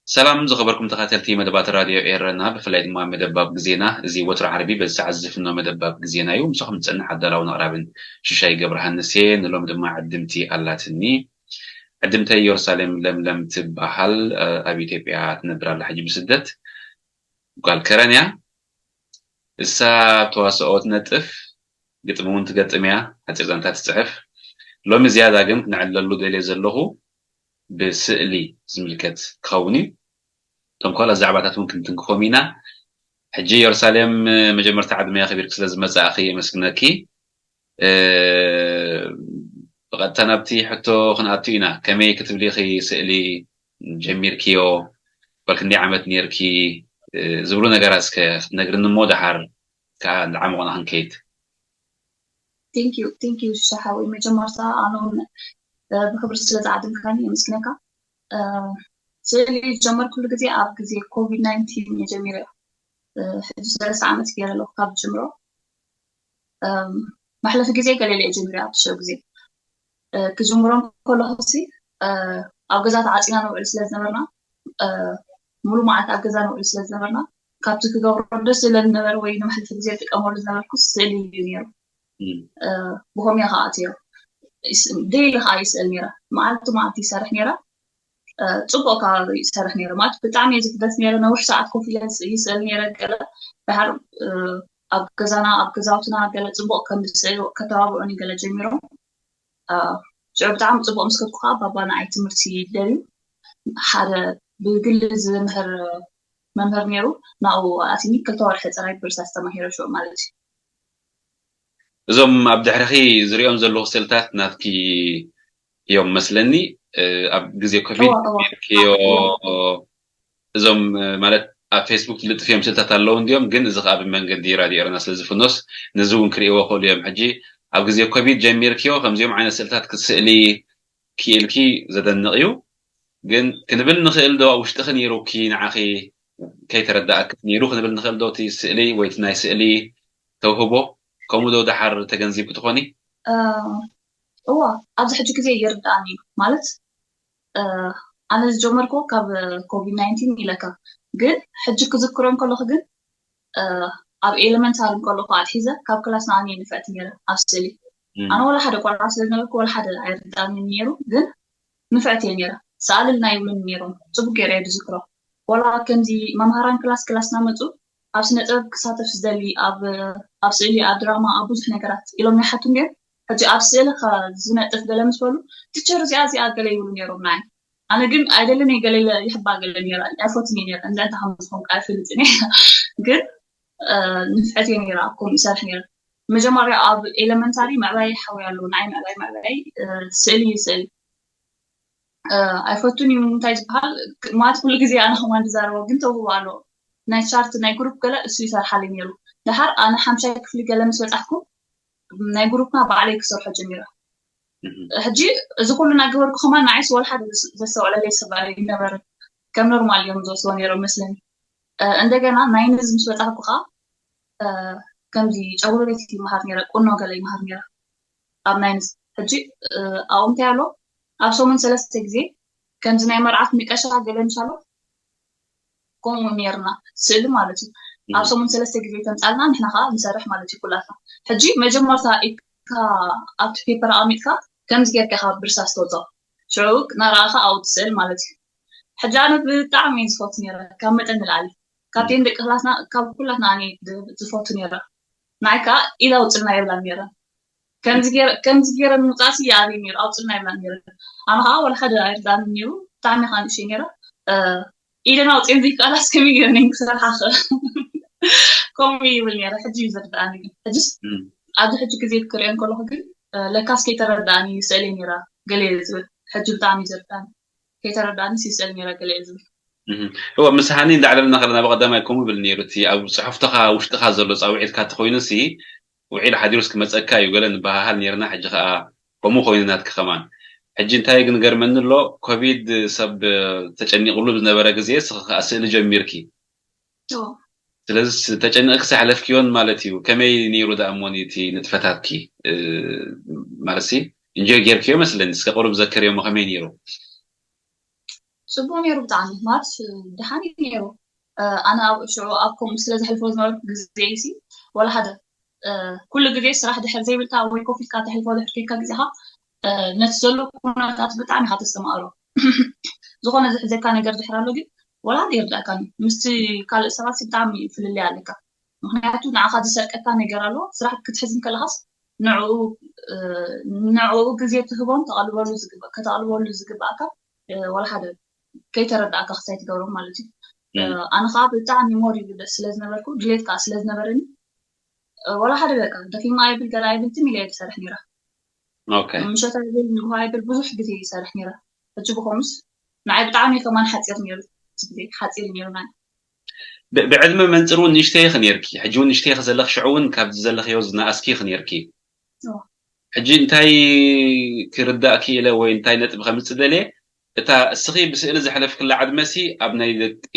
ሰላም ዝኸበርኩም ተኸታተልቲ መደባት ራድዮ ኤረና፣ ብፍላይ ድማ መደብ ኣብ ግዜና። እዚ ወትሩ ዓርቢ በዚ ሰዓት ዝፍኖ መደብ ኣብ ግዜና እዩ። ምሳኹም ዝጸንሕ ኣዳላውን ኣቕራብን ሽሻይ ገብረሃንስ እየ። ንሎም ድማ ዕድምቲ ኣላትኒ። ዕድምተይ ኢየሩሳሌም ለምለም ትበሃል። ኣብ ኢትዮጵያ ትነብር ኣላ ሕጂ ብስደት። ጓል ከረን እያ። እሳ ተዋስኦ ትነጥፍ፣ ግጥሚ እውን ትገጥም እያ፣ ሓጺር ዛንታ ትጽሕፍ። ሎሚ ዝያዳ ግን ክነዕልለሉ ደልየ ዘለኹ ብስእሊ ዝምልከት ክኸውን እዩ። እቶም ካልኦት ዛዕባታት እውን ክንትንክፎም ኢና። ሕጂ ኢየሩሳሌም፣ መጀመርታ ዕድመ ኣኽቢርኪ ስለ ዝመጻእኺ የመስግነኪ። እ፣ ብቐጥታ ናብቲ ሕቶ ክንኣቱ ኢና። ከመይ ክትብሊ ኢኺ ስእሊ ጀሚርክዮ? ጓል ክንደይ ዓመት ኔርኪ? እ፣ ዝብሉ ነገራት እስከ ክትነግርኒ እሞ፣ ደሓር ከኣ እንዳዓሞቕና ክንከይድ። Thank you, thank you ሽሻ ሓወይ። መጀመርታ ኣነ እውን፣ እ፣ ብክብሪ ስለ ዝዓደምካኒ የመስግነካ። እ፣ ስእሊ ዝጀመርኩሉ ግዜ ኣብ ግዜ ኮቪድ ናይንቲን እየ ጀሚረዮ። እ፣ ሕጂ ሰለስተ ዓመት ገይረ ኣለኹ ካብ ዝጅምሮ። እም፣ መሕለፊ ግዜ ገለ ኢለ እየ ጀሚረ ኣብቲ ሸው ግዜ። እ፣ ክጅምሮ ከለኹሲ፣ እ፣ ኣብ ገዛ ተዓጺና ንውዕል ስለ ዝነበርና፣ እ፣ ሙሉእ መዓልቲ ኣብ ገዛ ንውዕል ስለ ዝነበርና፣ ካብቲ ክገብሮ ደስ ዝብለኒ ዝነበረ ወይ ንመሕለፊ ግዜ ዝጥቀመሉ ዝነበርኩ ስእሊ እዩ ነይሩ። እም። እ፣ ብኸምኡ እየ ከዓ ኣትዮ። ይስ-፣ ደይሊ ከዓ ይስእል ነይረ። መዓልቲ መዓልቲ ይሰርሕ ነይረ። እ፣ ጽቡቕ ከባቢ ይሰርሕ ነይረ። ማለት ብጣዕሚ እየ ዝግደስ ነይረ። ነዊሕ ሰዓት ኮፍ ኢለ ይስ-፣ ይስእል ነይረ። ገለ ደሓር፣ እ፣ ኣብ ገዛና፣ ኣብ ገዛውትና ገለ ጽቡቕ ከም ዝስእል ከተባብዑኒ ገለ ጀሚሮም። እ፣ ሽዑ ብጣዕሚ ጽቡቕ ምስ ከድኩ ከዓ ባባ ንዓይ ትምህርቲ ደልዩ ሓደ ብግሊ ዝምህር መምህር ነይሩ። ናብኡ ኣቲኒ ክልተ ወርሒ ጥራይ ብእርሳስ ተማሂረ ሽዑ ማለት እዩ። እዞም ኣብ ድሕሪኺ ዝሪኦም ዘለኹ ስእልታት ናትኪ እዮም መስለኒ። እ፣ ኣብ ግዜ ኮቪድ እዋ፣ እዋ። ጌርክዮ፣ እዞም፣ እ፣ ማለት ኣብ ፌስቡክ ትልጥፍዮም ስእልታት ኣለዉ እንድዮም፣ ግን እዚ ኸኣ ብመንገዲ ራድዮ ኤረና ስለ ዝፍኖስ ነዚ እውን ክርእይዎ ክእሉ እዮም። ሕጂ ኣብ ግዜ ኮቪድ ጀሚርክዮ ከምዚኦም ዓይነት ስእልታት ክትስእሊ ክኢልኪ ዘደንቕ እዩ። ግን ክንብል ንኽእል ዶ ኣብ ውሽጥኺ ነይሩኪ ንዓኺ ከይተረዳእክስ ነይሩ ክንብል ንኽእል ዶ እቲ ስእሊ ወይ እቲ ናይ ስእሊ ተውህቦ? ከምኡ ዶ ደሓር ተገንዚብኪ ትኾኒ? እ፣ እዋ፣ ኣብዚ ሕጂ ግዜ ይርድኣኒ እዩ። ማለት፣ እ፣ ኣነ ዝጀመርኩ ካብ ኮቪድ ናይንቲን ኢለካ። ግን ሕጂ ክዝክሮ እንከለኹ ግን፣ እ፣ ኣብ ኤለመንታሪ እንከለኹ ኣትሒዘ ካብ ክላስ ንኣኒ ንፍዕቲ ነይረ ኣብ ስእሊ። እም። ኣነ ወላ ሓደ ቆልዓ ስለ ዝነበርኩ ወላ ሓደ ኣይርድኣንን ነይሩ። ግን ንፍዕቲ እየ ነይረ። ሰኣልልና ይብሉኒ ነይሮም። ጽቡቅ ገይረ እየ ዝዝክሮ። ወላ ከምዚ መምሃራን ክላስ ክላስ እናመጹ ኣብ ስነ ጥበብ ክሳተፍ ዝደሊ፣ ኣብ፣ ኣብ ስእሊ፣ ኣብ ድራማ፣ ኣብ ብዙሕ ነገራት ኢሎም ይሓቱ እንድዮም። ሕጂ ኣብ ስእሊ ከ ዝነጥፍ ገለ ምስ በሉ፣ ቲቸር እዚኣ፣ እዚኣ ገለ ይብሉ ነይሮም ንዓይ። ኣነ ግን ኣይደልን እየ ገለ ኢለ ይሕባእ ገለ ነይረ፣ ኣይፈቱን እየ ነይረ። እንታይ እንታይ ከም ዝኾንኩ ኣይፈልጥን እየ። ግን፣ እ፣ ንፍዕቲ እየ ነይረ፣ ኣብ ከምኡ ይሰርሕ ነይረ። መጀመርያ ኣብ ኤለመንታሪ ምዕባይ ሓወይ ኣሎ፣ ንዓይ ምዕባይ፣ ምዕባይ፣ እ፣ ስእሊ እዩ ስእሊ። እ፣ ኣይፈቱን እዩ። እንታይ ዝበሃል፣ ክ-፣ ማለት ኩሉ ግዜ ኣነ ከማን ዝዛረቦ ግን ተውህቦ ኣለዎ። ናይ ቻርት ናይ ግሩፕ ገለ እሱ ይሰርሓለይ ነይሩ። ደሓር ኣነ ሓምሻይ ክፍሊ ገለ ምስ በጻሕኩ ናይ ግሩፕና ባዕለይ ክሰርሖ ጀሚረ። እም። ሕጂ እዚ ኩሉ እናገበርኩ ከማን ንዓይስ ወላ ሓደ ዘስ-፣ ዘስተውዕለለይ ሰብ ኣይነበረን። ከም ኖርማል እዮም ዝወስድዎ ነይሮም መስለኒ። እ፣ እንደገና ናይንዝ ምስ በጻሕኩ ከኣ፣ እ፣ ከምዚ ጨጉሪ ቤት ይመሃር ነይረ፣ ቁኖ ገለ ይመሃር ነይረ ኣብ ናይንዝ። ሕጂ፣ እ፣ ኣብኡ እንታይ ኣሎ፣ ኣብ ሰሙን ሰለስተ ግዜ ከምዚ ናይ መርዓት ሚቀሻ ገለ ምስ ኣሎ፣ ከምኡ ነይርና፣ ስእሊ ማለት እዩ። ኣብ እም። ሰሙን ሰለስተ ግዜ ተምጻልና፣ ንሕና ከኣ ንሰርሕ ማለት እዩ ኩላትና። ሕጂ መጀመርታ ኢድካ ኣብቲ ፔፐር ኣቐሚጥካ ከምዚ ጌርካ ኢኻ ብርሳስ ተውጽኦ። ሽዑ እናረኣኻ ኣብኡ ትስእል ማለት እዩ። ሕጂ ኣነ ብጣዕሚ እየ ዝፈቱ ነይረ፣ ካብ መጠን ንላዕሊ። ካብተን ደቂ ክላስና፣ ካብ ኩላትና ኣነ ድ-፣ ዝፈቱ ነይረ። ንዓይ ከኣ ኢድ ኣውጽልና ይብላን ነይረን። ከምዚ ገይረ-፣ ከምዚ ገይረ ንምውጻእሲ ይኣብዩ ነይረ፣ ኣውጽልና ይብላን ነይረ። ኣነ ከኣ ወላ ሓደ ኣይርድኣንን ነይሩ፣ ብጣዕሚ ከኣ ንእሽተይ ነይረ። እ፣ ኢደን ኣውጺኤን ዘይከኣላስ ከመይ ገይረን እየን ክሰርሓ ክኽእል? ከምኡ ይብል ነይረ። ሕጂ እዩ ዝርድኣኒ ግን ሕጅስ ኣብዚ ሕጂ ግዜ ክሪኦ እንከለኹ ግን ለካስ ከይተረድኣኒ ይስእል እየ ነይራ ገለ እየ ዝብል። ሕጂ ብጣዕሚ እዩ ዝርድኣኒ። ከይተረድኣኒ ይስእል ነይራ ገለ እየ ዝብል። እወ፣ ምስ ሃኒ እንዳዕለልና ከለና ብቐዳማይ ከምኡ ይብል ነይሩ። እቲ ኣብ ጽሑፍትኻ ውሽጥኻ ዘሎ ጻውዒትካ እንተኾይኑ ሲ ውዒል ሓዲሩስ ክመጸካ እዩ ገለ ንበሃሃል ነይርና። ሕጂ ከኣ ከምኡ ኮይኑ ናትኪ ከማን። ሕጂ እንታይ ግን ገርመኒ ኣሎ፣ ኮቪድ ሰብ ተጨኒቕሉ ዝነበረ ግዜ ስኺ ከኣ ስእሊ ጀሚርኪ። ስለዚ ተጨኒቕኪ ዝሓለፍክዮን ማለት እዩ። ከመይ ነይሩ ደኣ እሞኒ እቲ ንጥፈታትኪ? ማለት ሲ እንጆይ ጌርክዮ መስለኒ። እስከ ቁሩብ ዘክርዮ እሞ ከመይ ነይሩ? ጽቡቕ ነይሩ ብጣዕሚ። ማለት ደሓን እዩ ነይሩ። ኣነ ኣብ ሽዑ ኣብ ከምኡ ስለ ዘሕልፎ ዝነበርኩ ግዜ ሲ ወላ ሓደ ኩሉ ግዜ ስራሕ ድሕር ዘይብልካ ወይ ኮፍ ኢልካ ተሕልፎ ድሕር ከይካ ግዜኻ ነቲ ዘሎ ኩነታት ብጣዕሚ ኢኻ ተስተማቕሮ። ዝኾነ ዝሕዘካ ነገር ድሕር ኣሎ ግን ወላ ሓደ ይርዳእካኒ። ምስቲ ካልእ ሰባት ሲ ብጣዕሚ ፍልልይ ኣለካ። ምክንያቱ ንዓኻ ዝሰርቀካ ነገር ኣሎ። ስራሕ ክትሕዝ እንከለኻስ ንዕኡ ንዕኡ ግዜ ትህቦን ተቐልበሉ ዝግባእ ከተቐልበሉ ዝግባእካ ወላ ሓደ ከይተረዳእካ ክሳይ ትገብሮ ማለት እዩ። ኣነ ከዓ ብጣዕሚ ሞር ይብል ስለ ዝነበርኩ ድሌት ከዓ ስለ ዝነበረኒ ወላ ሓደ በቃ ደኪማ ኣይብል ገላ ኣይብል ትም ኢለ ትሰርሕ ነይራ። ምሸት ኣይብል ንግሆ ኣይብል ብዙሕ ግዜ ይሰርሕ ነይራ። ሕጂ ብኸምስ ንዓይ ብጣዕሚ ከማን ሓፂር ነይሩ ግዜ ሓፂር ነይሩ ናይ ብዕድመ መንፅር እውን ንእሽተይ ኢኺ ነይርኪ። ሕጂ እውን ንእሽተይ ኢኺ ዘለኺ፣ ሽዑ እውን ካብዚ ዘለኽዮ ዝነኣስኪ ኢኺ ነይርኪ። ሕጂ እንታይ ክርዳእ ክኢለ ወይ እንታይ ነጥቢ ከምፅእ ደልየ፣ እታ እስኺ ብስእሊ ዘሕለፍክላ ዕድመ ሲ ኣብ ናይ ደቂ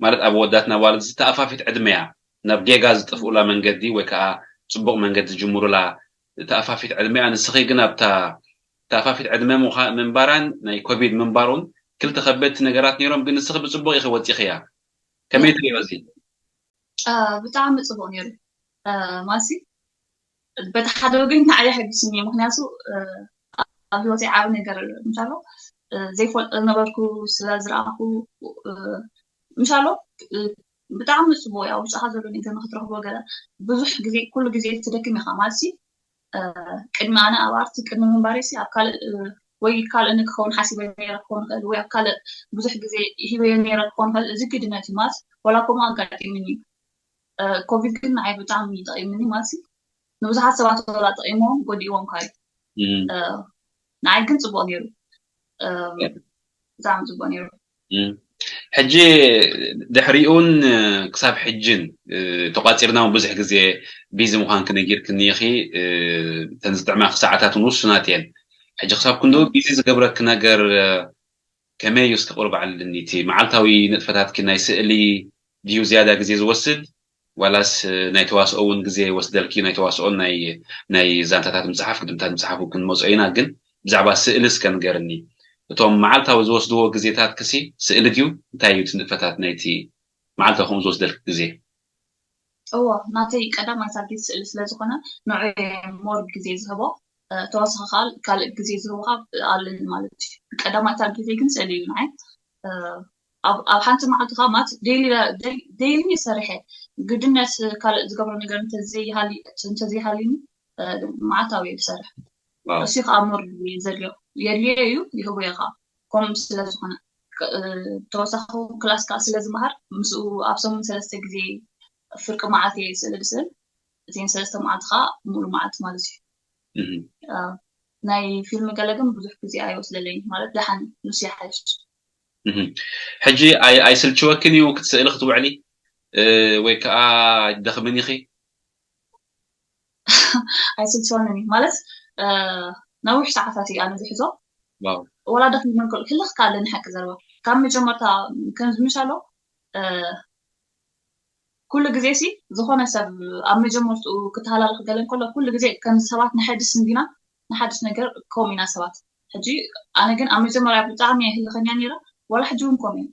ማለት ኣብ ኣወዳትና ኣዋልድ ዝተኣፋፊት ዕድመ እያ። ናብ ጌጋ ዝጥፍኡላ መንገዲ ወይ ከዓ ፅቡቕ መንገዲ ዝጅምሩላ ተኣፋፊት ዕድመ እያ። ንስኺ ግን ኣብታ ተኣፋፊት ዕድመ ምንባራን ናይ ኮቪድ ምንባሩን ክልተ ከበድቲ ነገራት ነይሮም፣ ግን ንስኺ ብፅቡቕ ኢኺ ወፂኽያ። ከመይ ትሪኦ እዚ? ብጣዕሚ ፅቡቅ ነይሩ። ማሲ በቲ ሓደ ወገን ንዓይ የሐግስኒ እዩ። ምክንያቱ ኣብ ህይወተይ ዓብ ነገር ምሻሎ ዘይፈልጦ ዝነበርኩ ስለ ዝረኣኹ ምሻሎ ብጣዕሚ ፅቡቅ እያ። ውሽጥካ ዘሎ ነገር ንክትረክቦ ገለ ብዙሕ ግዜ ኩሉ ግዜ ትደክም ኢካ ማለት ቅድሚ ኣነ ኣብ ኣርቲ ቅድሚ ምንባረይ ሲ ኣብ ካልእ ወይ ካልእ ንክኸውን ሓሲበ ነረ ክኸውን ይኽእል ወይ ኣብ ካልእ ብዙሕ ግዜ ሂበዮ ነረ ክኸውን ይኽእል። እዚ ግድነት እዩ ማለት ወላ ከምኡ ኣጋጢምኒ እዩ። ኮቪድ ግን ንዓይ ብጣዕሚ ጠቂምኒ ማለት ንብዙሓት ሰባት ወላ ጠቂሞም ጎዲእዎም ካዩ ንዓይ ግን ፅቡቅ ነይሩ። ብጣዕሚ ፅቡቅ ነይሩ። ሕጂ ድሕሪኡን ክሳብ ሕጅን ተቋፂርና እውን ብዙሕ ግዜ ቢዚ ምኳንኪ ነጊርክኒ ኢኺ። እተን ዝጥዕማኪ ሰዓታት እውን ውሱናት እየን። ሕጂ ክሳብ ክንድኡ ቢዚ ዝገብረኪ ነገር ከመይ እዩ እስኪ ቁሩብ ኣዕልልኒ። እቲ መዓልታዊ ንጥፈታትኪ ናይ ስእሊ ድዩ ዝያዳ ግዜ ዝወስድ ዋላስ ናይ ተዋስኦ እውን ግዜ ይወስደልኪ? ናይ ተዋስኦን ናይ ዛንታታት ምፅሓፍ ግጥምታት ምፅሓፍ ክንመፅኦ ኢና፣ ግን ብዛዕባ ስእሊ እስከ ንገርኒ። እቶም መዓልታዊ ዝወስድዎ ግዜታት ክሲ ስእሊ ድዩ እንታይ እዩ እቲ ንጥፈታት ናይቲ መዓልታዊ ከምኡ ዝወስደልክ ግዜ? እዎ ናተይ ቀዳማይ ታርጌት ስእሊ ስለ ዝኾነ ንዑ ሞር ግዜ ዝህቦ ተወሳኺ ካል ካልእ ግዜ ዝህቦ ካብ ኣለኒ ማለት እዩ። ቀዳማይ ታርጌተይ ግን ስእሊ እዩ ንዓይ። ኣብ ሓንቲ መዓልቲ ካብ ማለት ዴይሊ ይሰርሐ ግድነት ካልእ ዝገብሮ ነገር እንተዘይሃልኒ መዓልታዊ እየ ዝሰርሕ። እሱ ከዓ ሞር ዘድልዮ የድልዮ እዩ ይህቡ እየ ከዓ ከምኡ ስለ ዝኾነ ተወሳኺ ክላስ ከዓ ስለ ዝመሃር ምስኡ ኣብ ሰሙን ሰለስተ ግዜ ፍርቂ መዓልቲ እየ ስእሊ ዝስእል። እዚን ሰለስተ መዓልቲ ከዓ ሙሉ መዓልቲ ማለት እዩ። ናይ ፊልም ገለ ግን ብዙሕ ግዜ ኣይወስደለይን ማለት ደሓን ንሱ ይሓይሽ። ሕጂ ኣይስልችወክን እዩ ክትስእሊ ክትውዕሊ ወይ ከዓ ኣይትደኽምን ኢኺ? ኣይስልችወንን እዩ ማለት ነዊሕ ሰዓታት እዩ ኣነ ዝሕዞ። ወላ ደኺመ እንከሎ ክልኽ ካለ ንሓቂ ዘረባ ካብ መጀመርታ ከምዚ ምሻሎ ኩሉ ግዜ ሲ ዝኾነ ሰብ ኣብ መጀመርትኡ ክተሃላልኽ ገለ እንከሎ ኩሉ ግዜ ከምዚ ሰባት ንሐድስ እንዲና ንሓድስ ነገር ከምኡ ኢና ሰባት። ሕጂ ኣነ ግን ኣብ መጀመርያ ብጣዕሚ እየ ህልኸኛ ነይረ። ወላ ሕጂ እውን ከምኡ እየ።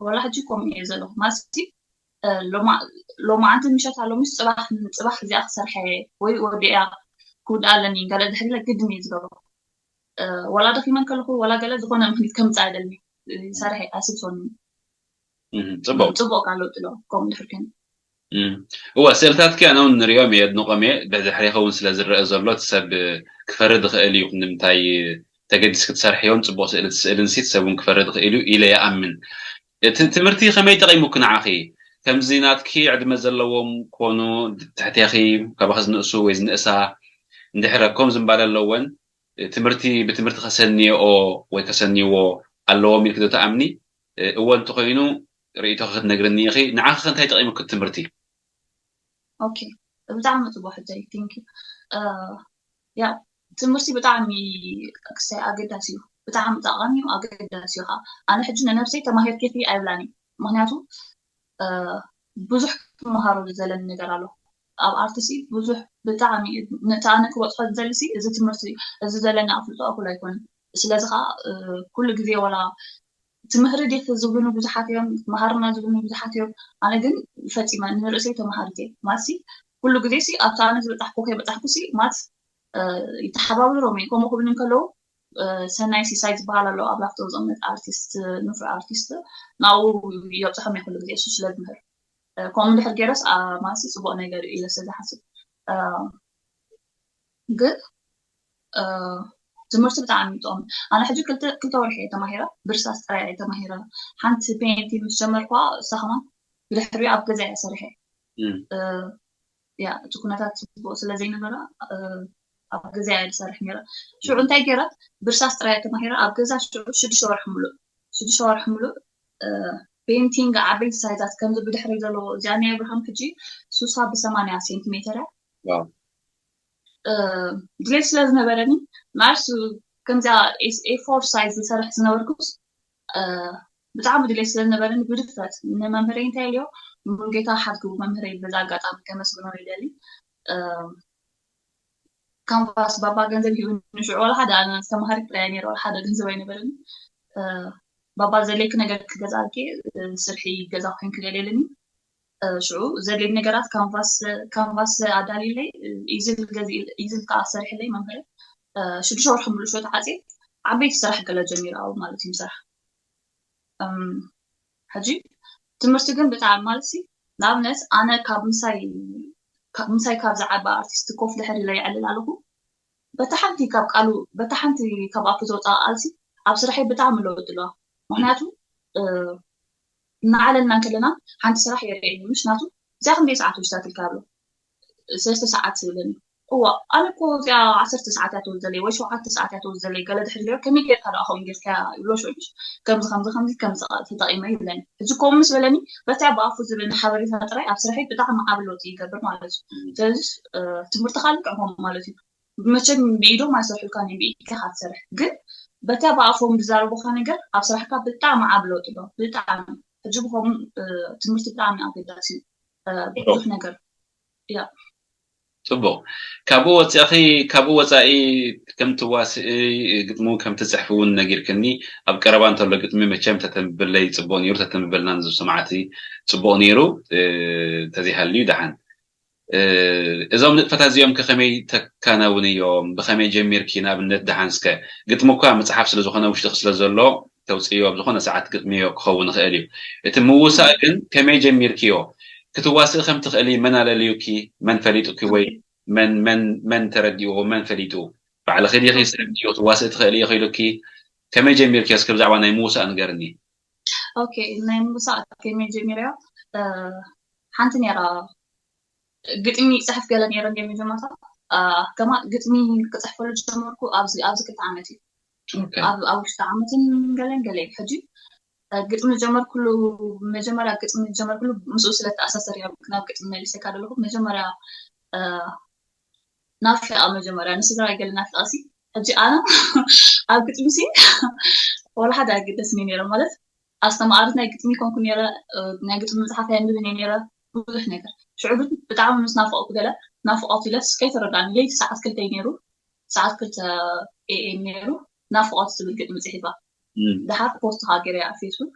ወላ ሕጂ ከምኡ እየ ዘለኹ። ማለትሲ ሎማዓንቲ ምሸት ኣሎሚስ ፅባሕ ፅባሕ እዚኣ ክሰርሐ ወይ ወዲያ ክውድኣ ኣለኒ ገለ ድሕር ኢለ ግድን እየ ዝገብሮ። ወላ ደኺመ እንከለኹ ወላ ገለ ዝኾነ ምክኒት ከምፃ ኣይደልኒ ይሰርሐ ኣስልሶኒ። ጽቡቅ ጽቡቅ ካሎ ጥሎ ከምኡ ድሕር ግን እወ ስእልታትኪ ኣነ እውን ንሪኦም እየ የድንቆም እየ። ብድሕሬኸ እውን ስለ ዝረአ ዘሎ እቲ ሰብ ክፈርድ ይኽእል እዩ። ንምንታይ ተገዲስኪ ትሰርሕዮን ጽቡቕ ስእሊ ትስእልን ሲ ሰብ እውን ክፈርድ ይኽእል እዩ ኢለ ይኣምን። እቲ ትምህርቲ ከመይ ጠቒሙኪ ንዓኺ? ከምዚ ናትኪ ዕድመ ዘለዎም ኮኑ ትሕቴኺ፣ ካባኺ ዝንእሱ ወይ ዝንእሳ፣ እንድሕረ ከም ዝምባለ ኣለወን፣ ትምህርቲ ብትምህርቲ ከሰንየኦ ወይ ከሰንይዎ ኣለዎም ኢልኪ ዶ ትኣምኒ? እወ እንተኾይኑ ርእይቶኺ ክትነግርኒ ኢኺ። ንዓኺ ከ እንታይ ጠቒሙኪ ትምህርቲ? ኦኬ፣ ብጣዕሚ ጽቡቅ ሕቶ። Thank you። ያ ትምህርቲ ብጣዕሚ ክሳይ ኣገዳሲ እዩ፣ ብጣዕሚ ጠቃሚ እዩ፣ ኣገዳሲ እዩ ከዓ። ኣነ ሕጂ ንነብሰይ ተማሂርኪ ኣይብላን እዩ፣ ምክንያቱ ብዙሕ ክመሃሮ ዘለኒ ነገር ኣሎ ኣብ ኣርትሲ ብዙሕ ብጣዕሚ። ነቲ ኣነ ክበፅሖ ዝደሊ እዚ ትምህርቲ፣ እዚ ዘለኒ ኣፍልጦ እኩል ኣይኮነን። ስለዚ ከዓ ኩሉ ግዜ ዋላ ትምህሪ ዲኺ ዝብሉኒ ብዙሓት እዮም፣ መሃርና ዝብሉኒ ብዙሓት እዮም። ኣነ ግን ፈፂመ ንርእሰይ ተመሃሪት እየ። ማለትሲ ኩሉ ግዜ ሲ ኣብቲ ኣነ ዝበፃሕኩ ከይበፃሕኩ ሲ ማለት ይተሓባብሮም እየ። ከምኡ ክብሉ እንከለዉ ሰናይ ሲሳይ ዝበሃል ኣሎ ኣብ ላፍቶ ዝቕመጥ ኣርቲስት፣ ንፉዕ ኣርቲስት፣ ናብኡ የብፅሖም እየ ኩሉ ግዜ እሱ ስለ ዝምህር። ከምኡ እንድሕር ገይረስ ማለትሲ ፅቡቕ ነገር እዩ ኢለ ስለ ዝሓስብ ግን ትምህርቲ ብጣዕሚ ይጠቕም። ኣነ ሕጂ ክልተ ክልተ ወርሒ እየ ተማሂረ፣ ብርሳስ ጥራይ እየ ተማሂረ። ሓንቲ ፔንቲ ምስ ጀመርኳ እሳ ከማን ብድሕሪኡ ኣብ ገዛ እየ ሰሪሐ። ያ እቲ ኩነታት ፅቡቅ ስለ ዘይነበረ ኣብ ገዛ እየ ዝሰርሕ ነይረ። ሽዑ እንታይ ገይረ ብርሳስ ጥራይ እየ ተማሂረ ኣብ ገዛ ሽዑ ሽዱሽተ ወርሒ ሙሉእ ሽዱሽተ ወርሒ ሙሉእ ፔንቲንግ ዓበይቲ ሳይዛት ከምዚ ብድሕሪ ዘለዎ እዚኣ ናይ ኣብርሃም ሕጂ ሱሳ ብሰማንያ ሴንቲሜተር እያ ድሌት ስለ ዝነበረኒ ናርስ ከምዚኣ ኤ ፎር ሳይዝ ዝሰርሕ ዝነበርኩስ ብጣዕሚ ድሌት ስለ ዝነበረኒ ብድፍረት ንመምህረይ እንታይ ኢልዮ ሙሉጌታ ሓድጉ መምህረይ በዛ ኣጋጣሚ ከመስግኖ ይደሊ። ካንቫስ ባባ ገንዘብ ሂቡ ንሽዑ ዋላ ሓደ ኣነ ተማሃሪ ጥራይ ነይረ ዋላ ሓደ ገንዘብ ኣይነበረኒ። ባባ ዘድልየኪ ነገር ክገዛልኪ ስርሒ ገዛ ኮይን ክገለልኒ ሽዑ ዘድልየኒ ነገራት ካንቫስ ኣዳልይለይ ኢዝል ገዚ ኢዝል ከዓ ሰሪሕለይ መምህረ ሽዱሽተ ወርሒ ሙሉ ሽወት ዓፅየ ዓበይቲ ስራሕ ገለ ጀሚረ ኣብኡ ማለት እዩ ስራሕ። ሕጂ ትምህርቲ ግን ብጣዕሚ ማለት ሲ ንኣብነት ኣነ ካብ ምሳይ ምሳይ ካብ ዝዓበ ኣርቲስት ኮፍ ድሕር ኢለ ይዕልል ኣለኹ። በታ ሓንቲ ካብ ቃሉ በታ ሓንቲ ካብ ኣፉ ዘውፅኣ ቃልሲ ኣብ ስራሐይ ብጣዕሚ ለውጢ ኣለዋ። ምክንያቱ እናዓለልና እንከለና ሓንቲ ስራሕ የርእየኒ ምሽ ናቱ እዚኣ ክንደይ ሰዓት ወስዳትልካ ኣሎ ሰለስተ ሰዓት ይብለኒ። እዋ ኣነ እኮ እዚኣ ዓሰርተ ሰዓት እያ ትወስደለይ ወይ ሸውዓተ ሰዓት እያ ትወስደለይ ገለ ድሕር ኢለዮ ከመይ ጌርካ ደኣ ከምኡ ጌርካያ ይብሎ ሽዑ ምሽ ከምዚ ከምዚ ከምዚ ከምዚ ተጠቒመ ይብለኒ። ሕጂ ከምኡ ምስ በለኒ በቲ ብኣፉ ዝህበኒ ሓበሬታ ጥራይ ኣብ ስርሐይ ብጣዕሚ ዓቢ ለውጢ ይገብር ማለት እዩ። ስለዚ ትምህርቲ ካልእ ጥዕሞም ማለት እዩ። መቸም ብኢዶም ኣይሰርሑልካን እዮም ብኢድካ ኢኻ ትሰርሕ ግን በታ ብኣፎም ዝዛረቡካ ነገር ኣብ ስራሕካ ብጣዕሚ ዓቢ ለውጢ ኣሎ ብጣዕሚ ሕጂ ብኸም ትምህርቲ ብጣዕሚ ኣገዳሲ እዩ ብዙሕ ነገር ያ ፅቡቅ ካብኡ ወፂእኺ ካብኡ ወፃኢ ከም ትዋስኢ ግጥሙ ከም ትፅሕፊ እውን ነጊርክኒ ኣብ ቀረባ እንተሎ ግጥሚ መቸም ተተንብብለይ ፅቡቅ ነይሩ ተተንብበልና ንዝሰማዕቲ ፅቡቅ ነይሩ እንተዘይሃልዩ ደሓን እዞም ንጥፈታት እዚኦም ከመይ ተካናውንዮም ብኸመይ ጀሚርኪ ንኣብነት ደሓን እስከ ግጥሚ እኳ መፅሓፍ ስለዝኾነ ውሽጥኺ ስለዘሎ ተውፅእዮ ኣብ ዝኾነ ሰዓት ግጥምዮ ክኸውን ይኽእል እዩ እቲ ምውሳእ ግን ከመይ ጀሚርክዮ ክትዋስኢ ከም ትኽእሊ መን ኣለልዩኪ መን ፈሊጡኪ ወይ መን መን መን ተረዲእዎ መን ፈሊጡ ባዕልኺ ዲኺ ሰብ ድዮ ትዋስኢ ትኽእሊ ኢኺ ኢሉኪ ከመይ ጀሚርኪ እስኪ ብዛዕባ ናይ ምውሳእ ንገርኒ ኦኬ ናይ ምውሳእ ከመይ ጀሚረዮ ሓንቲ ነራ ግጥሚ ይፅሕፍ ገለ ነይረ እንደ መጀመርታ ከማ ግጥሚ ክፅሕፈሉ ዝጀመርኩ ኣብዚ ኣብዚ ክልተ ዓመት እዩ ኣብ ውሽጢ ዓመትን ገለን ገለ ሕጂ ግጥሚ ዝጀመርኩሉ መጀመርያ ግጥሚ ዝጀመርኩሉ ምስኡ ስለ ተኣሳሰር እያ ናብ ግጥሚ መሊሰካ ዘለኹ መጀመርያ ናፊቃ መጀመርያ ንስድራይ ገለ ናፊቃ ሲ ሕጂ ኣነ ኣብ ግጥሚ ሲ ወላ ሓደ ኣይግደስኒ ነይረ ማለት ኣስተማኣሪት ናይ ግጥሚ ኮንኩ ነይረ ናይ ግጥሚ መፅሓፍ ኣንብብ እየ ነይረ ብዙሕ ነገር ሽዑ ግን ብጣዕሚ ምስ ናፈቅኩ ገለ ናፍቆት ኢለስ ከይተረዳኒ ለይቲ ሰዓት ክልተ እዩ ነይሩ ሰዓት ክልተ ኤኤም ነይሩ ናፍቆት ዝብል ግጥሚ ፅሒፋ ድሓር ፖስት ከዓ ገይረ ኣብ ፌስቡክ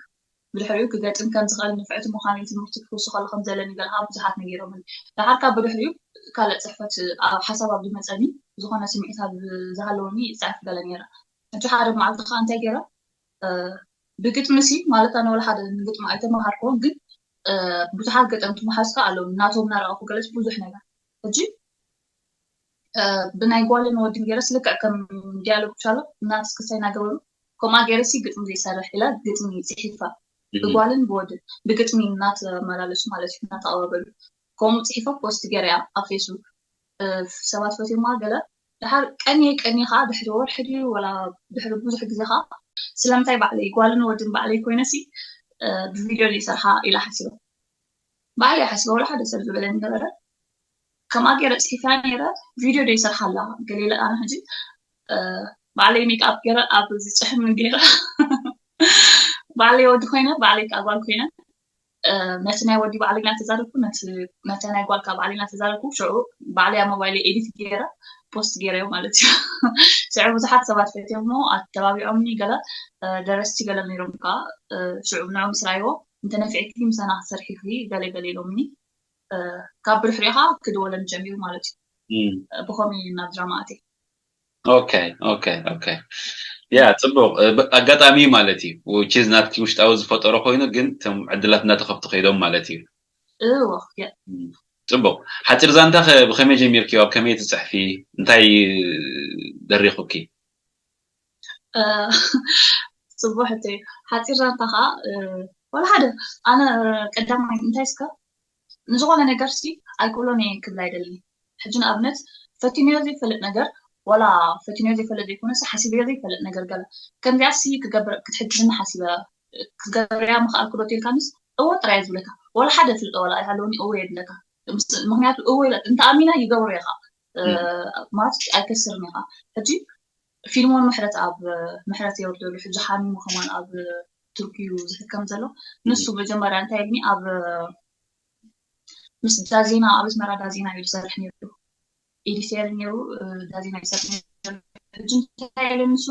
ብድሕሪኡ ክገጥም ከም ዝኽእል ንፍዕቲ ምዃነይ ትምህርቲ ክውስኸሉ ከም ዘለኒ ገለ ከዓ ብዙሓት ነጊሮምኒ ድሓር ካብ ብድሕሪኡ ካልእ ፅሕፈት ሓሳብ ኣብ ዝመፀኒ ዝኾነ ስምዒት ኣብ ዝሃለወኒ ይፅሕፍ ገለ ነይረ ሕጂ ሓደ መዓልቲ ከዓ እንታይ ገይረ ብግጥሚ ሲ ማለት ኣነ ወላ ሓደ ግጥሚ ኣይተመሃርኩዎን ግን ብዙሓት ገጠምቲ መሓዝካ ኣለዉ ናቶም እናረኣኹ ገለስ ብዙሕ ነገር ሕጂ ብናይ ጓልን ወድን ገይረስ ልክዕ ከም ዲያሎግ ቻሎ እናተስክሰ እናገበሩ ከምኣ ገይረሲ ግጥሚ ዘይሰርሕ ኢላ ግጥሚ ፅሒፋ ብጓልን ብወድን ብግጥሚ እናተመላለሱ ማለት እዩ እናተቐባበሉ ከምኡ ፅሒፎ ፖስት ገይረያ ኣብ ፌስቡክ። ሰባት ፈትዮማ ገለ ድሓር ቀንየ ቀንየ ከዓ ድሕሪ ወርሒ ድዩ ወላ ድሕሪ ብዙሕ ግዜ ከዓ ስለምንታይ ባዕለይ ጓልን ወድን ባዕለይ ኮይነሲ ብቪድዮ ዘይሰርሓ ኢላ ሓሲበ። ባዕለይ ሓሲበ ወላ ሓደ ሰብ ዝበለኒ ነበረ። ከምኣ ገይረ ፅሒፋ ነይረ። ቪድዮ ዶ ይሰርሓ ኣላ ገለ ኢለ ኣነ ሕጂ ባዕለይ ሜክኣፕ ገይረ ኣብ ዝፅሕም ገይረ ባዕለይ ወዲ ኮይነ ባዕለይ ከዓ ጓል ኮይነ ነቲ ናይ ወዲ ባዕለይ እናተዛረብኩ ነቲ ናይ ጓል ከዓ ባዕለይ እናተዛረብኩ ሽዑ ባዕለይ ኣብ ሞባይለይ ኤዲት ገይረ ፖስት ገይረዮ ማለት እዩ። ሽዑ ብዙሓት ሰባት ፈትዮሞ ኣተባቢዖምኒ ገለ ደረስቲ ገለ ነይሮም ከዓ ሽዑ ንዑ ምስ ራይዎ እንተነፊዕኪ ምሳና ክትሰርሒ ኢኺ ገለ ገለ ኢሎምኒ። ካብ ብድሕሪኡ ከዓ ክድወለኒ ጀሚሩ ማለት እዩ። ብኸምኡ ናብ ድራማ ኣትየ። ኦኬ ኦኬ ኦኬ ያ ፅቡቅ ኣጋጣሚ ማለት እዩ። ቺዝ ናትኪ ውሽጣዊ ዝፈጠሮ ኮይኑ ግን እቶም ዕድላት እናተኸፍቱ ከይዶም ማለት እዩ። እወ ፅቡቅ ሓፂር ዛንታ ብከመይ ጀሚርኪ ኣብ ከመይ ትፅሕፊ እንታይ ደሪኹኪ? ፅቡቅ ሕቶ እዩ። ሓፂር ዛንታ ከዓ ወላ ሓደ ኣነ ቀዳማይ እንታይ እስከ ንዝኾነ ነገር ሲ ኣይክእሎን እየ ክብል ኣይደልን። ሕጂ ንኣብነት ፈቲነዮ ዘይፈልጥ ነገር ዋላ ፈቲነዮ ዘይፈልጥ ዘይኮነስ ሓሲበዮ ዘይፈልጥ ነገር ገለ ከምዚኣ ሲ ክገብር ክትሕግዝኒ ሓሲበ ክትገብርያ ምኽኣልኩ ዶ ተልካንስ እወ ጥራይ ዝብለካ ዋላ ሓደ ፍልጦ ዋላ ኣይሃለውኒ እወ የብለካ። ምክንያቱ እወ ኢለ እንተ ኣሚና ይገብሮ ኢኻ ማለት ኣይከስርን ኢኻ። ሕጂ ፊልሞን ምሕረት ኣብ ምሕረት የውርደሉ ሕጂ ሓሚሙ ከማን ኣብ ቱርኪ እዩ ዝሕከም ዘሎ። ንሱ መጀመርያ እንታይ ኢልኒ ኣብ ምስ ዳዜና ኣብ ኣስመራ ዳዜና እዩ ዝሰርሕ ነይሩ። ኤዲተር ነይሩ ዳዜና ይሰርሕ ነይሩ። ሕጂ እንታይ ኢለ ንሱ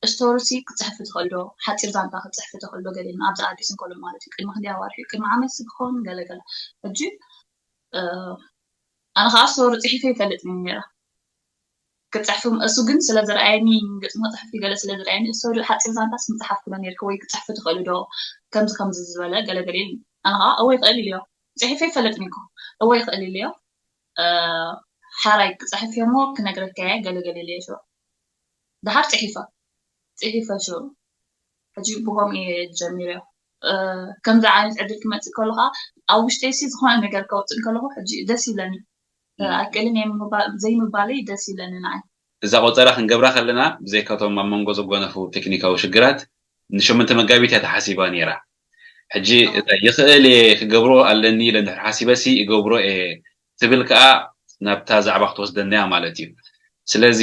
ስቶሪ ሲ ክፅሕፊ ትኽእል ዶ ሓፂር ዛንታ ክፅሕፊ ትኽእል ዶ ገለ ኢልና ኣብዚ ኣዲስ እንከሎ ማለት እዩ ቅድሚ ክንደይ ኣዋርሒ ቅድሚ ዓመት ክኸውን ገለ ገለ ሕጂ ኣነ ከዓ ስቶሪ ፅሒፈ ይፈልጥ ነይረ ክፅሕፍም እሱ ግን ስለ ዝረኣየኒ ግጥሚ ክፅሕፍ ገለ ስለ ዝረኣየኒ እሱ ሓፂር ዛንታስ ምፅሓፍ ክሎ ነርክ ወይ ክፅሕፍ ትኽእሉ ዶ ከምዚ ከምዚ ዝበለ ገለገለ ኣነ ከዓ እወ ይኽእል ኢለዮ ፅሒፈ ይፈልጥ ኒኮ እወ ይኽእል ኢለዮ ሓራይ ክፅሕፍ እሞ ክነግረካ እየ ገለገለ ኢለዮ ሽዑ ድሓር ፅሒፈ ፅሒፈ ሽዑ ሕጂ ብኸምኡ እየ ጀሚረዮ ከምዚ ዓይነት ዕድል ክመፅእ ከሎ ከዓ ኣብ ውሽጠይ ሲ ዝኾነ ነገር ከውፅእ ከለኹ ሕጂ ደስ ይብለኒ ኣይክእልን እየ ዘይምባለይ ደስ ይብለኒ ንዓይ እዛ ቆፀራ ክንገብራ ከለና ብዘይካቶም ኣብ መንጎ ዘጓነፉ ቴክኒካዊ ሽግራት ንሸሞንተ መጋቢት እያ ተሓሲባ ነይራ ሕጂ ይኽእል እየ ክገብሮ ኣለኒ ኢለ እንድሕር ሓሲበ ሲ እገብሮ እየ ትብል ከዓ ናብታ ዛዕባ ክትወስደና እያ ማለት እዩ ስለዚ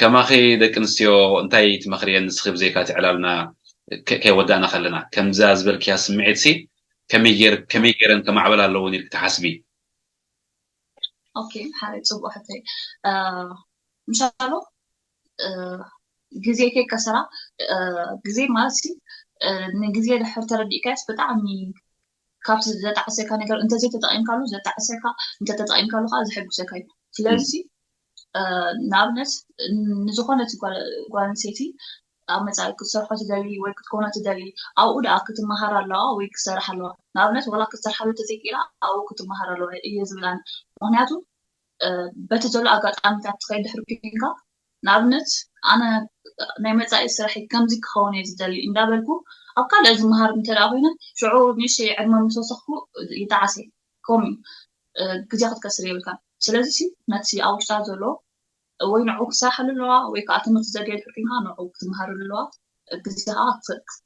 ከማኺ ደቂ ኣንስትዮ እንታይ ትመኽርየን ንስኺ ብዘይካ እቲ ዕላልና ከይወዳእና ከለና ከምዛ ዝበልክያ ስምዒት ሲ ከመይ ገይረን ከማዕበላ ኣለወን ኢልኪ ትሓስቢ? ኦኬ ሓደ ፅቡቅ ሕቶይ ምሻሎ ግዜ ከይከሰራ ግዜ ማለት ሲ ንግዜ ድሕር ተረዲእካስ ብጣዕሚ ካብቲ ዘጣዕሰካ ነገር እንተዘይተጠቂምካሉ ዘጣዕሰካ እንተተጠቂምካሉ ከዓ ዝሕጉሰካ እዩ ስለዚ ንኣብነት ንዝኾነት ጓል ኣንስተይቲ ኣብ መፃኢ ክትሰርሖ ትደሊ ወይ ክትኮኖ ትደሊ ኣብኡ ደኣ ክትመሃር ኣለዋ ወይ ክትሰርሕ ኣለዋ ንኣብነት ዋላ ክትሰርሓሉ ተዘይክኢላ ኣብኡ ክትመሃር ኣለዋ እየ ዝብላን ምክንያቱ በቲ ዘሎ ኣጋጣሚታት ትኸይድ ድሕሪ ኮይንካ ንኣብነት ኣነ ናይ መፃኢ ስራሐይ ከምዚ ክኸውን እየ ዝደሊ እንዳበልኩ ኣብ ካልእ ዝመሃር እንተ ኮይነ ሽዑ ንእሽተይ ዕድመ ምስ ወሰኽኩ ይጠዓሰ ከምኡ ግዜ ክትከስር የብልካን ስለዚ ነቲ ኣብ ውሽጣ ዘሎ ወይ ንዕኡ ክሰርሓሉ ኣለዋ ወይ ከዓ ትምህርቲ ዘድልያ ድሕር ኮይንካ ንዕኡ ክትምሃረሉ ኣለዋ